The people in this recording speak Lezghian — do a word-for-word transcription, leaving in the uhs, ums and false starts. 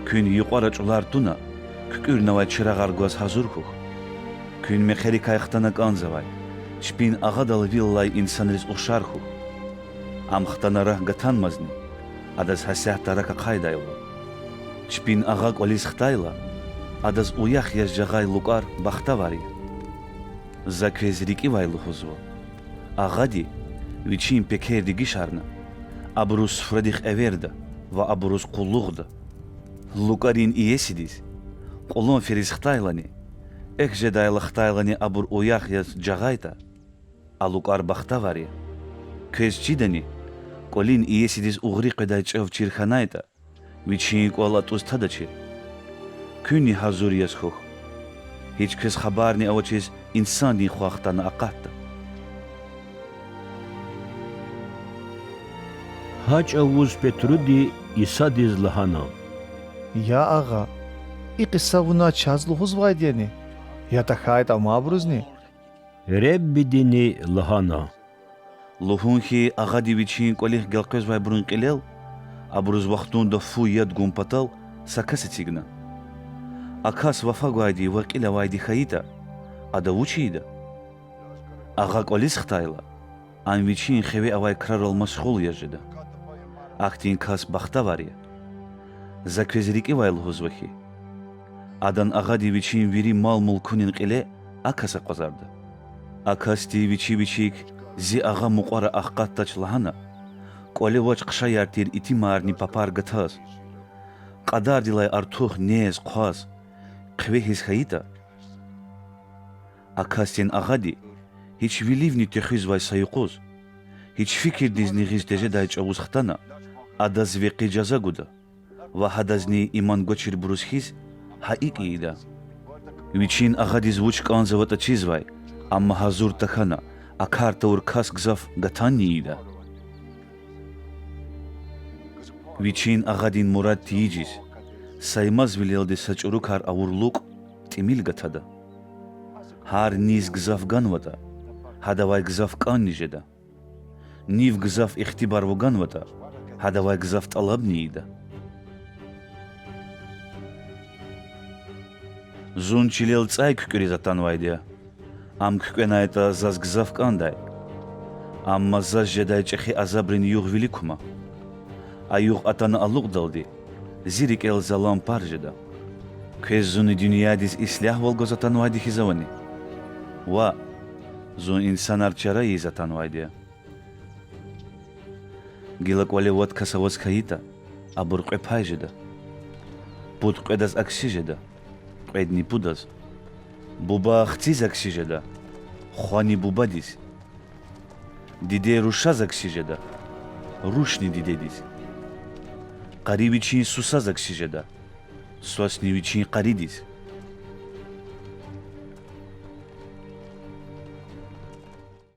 Куьн юкьвара чӀулар туна, куькӀуьрнавай чирагъар гваз гьазур хьухь. Куьн мехъерикай хтана кӀанзавай, чпин агъадал вил алай инсанриз ухшар хьухь. Ам хтана рак гатанмазни, адаз гьасятда рак ахъайдайвал. Чпин агъа кӀвализ хтайла, адаз уях яз жагъай лукӀар бахтавар я. За квез рикӀивай лугьузва: агъади, вичин пекер дегишарна, абуруз суфрадихъ эверда ва абуруз къуллугъда. ЛукӀарин иесидиз, кьулан фериз хтайлани, экв жедайла хтайлани абур уях яз жагъайтӀа, а лукӀар бахтавар я. Квез чидани, кӀвалин иесидиз угъри къведай чӀав чир хьанайтӀа, вичин кӀвал атӀуз тадачир. Куьнни гьазур яз хьухь, гьич квез хабарни авачиз Инсандин Хва хтана акъатда. Гьа чӀавуз Петруди Исадиз лагьана: Я Агъа, и кьиса Вуна чаз лугьузвайди яни, я тахьайтӀа амайбурузни? Реббидини лагьана: Лугьун хьи, агъади вичин кӀвалихъ гелкъвезвайбурун кьилел, абуруз вахтунда фу яд гун патал, са кас эцигна. А кас вафа гвайди ва кьил авайди хьайитӀа, ада вуч ийида? Агъа кӀвализ хтайла, ам вичин хиве авай крарал машгъул яз жеда. Ахьтин кас бахтавар я. За квез рикӀивай лугьузва хьи, адан агъади вичин вири мал-мулкунин кьиле а кас акъвазарда. А касди вичи вичик: Зи агъа мукьвара ахкъатдач,– лагьана, кӀвале авач хъшаяр тир итимарни папар гатаз, кьадардилай артух нез-хъваз, хъве хьиз хьайитӀа, а касдин агъади, гьич виливни туьхуьзвай са юкъуз, гьич фикирдизни гъиз тежедай чӀавуз хтана, адаз векъи жаза гуда ва гьадазни иман гвачирбуруз хьиз гьа икӀ ийида. Вичин агъадиз вуч кӀанзаватӀа чизвай, амма гьазур тахьана, а кар тавур кас гзаф гатанни ийида. Вичин агъадин мурад тийижиз, саймазвилелди са чӀурукар авур лукӀ тӀимил гатада. Гьар низ гзаф ганватӀа, гьадавай гзаф кӀанни жеда. Нив гзаф ихтибар вуганватӀа, гьадавай гзаф тӀалабни ийида. Зун чилел цӀай куькӀуьриз атанвайди я. Ам куькӀвенайтӀа, заз гзаф кӀандай. Амма заз жедай чӀехи азабрин югъ вилик кума. А югъ атана алукьдалди, зи рикӀел залан пар жеда. Квез зунни дуьньядиз ислягьвал гваз атанвайди хьиз авани? Ваъ, зун инсанар чара ийиз атанвайди я. Гила кӀвале вад кас аваз хьайитӀа, абур кьве пай жеда. Пуд кьведаз акси жеда, кьведни пудаз. Буба хциз акси жеда, хвани бубадиз. Диде рушаз акси жеда, рушни дидедиз. Къари вичин сусаз акси жеда, свасни вичин къаридиз.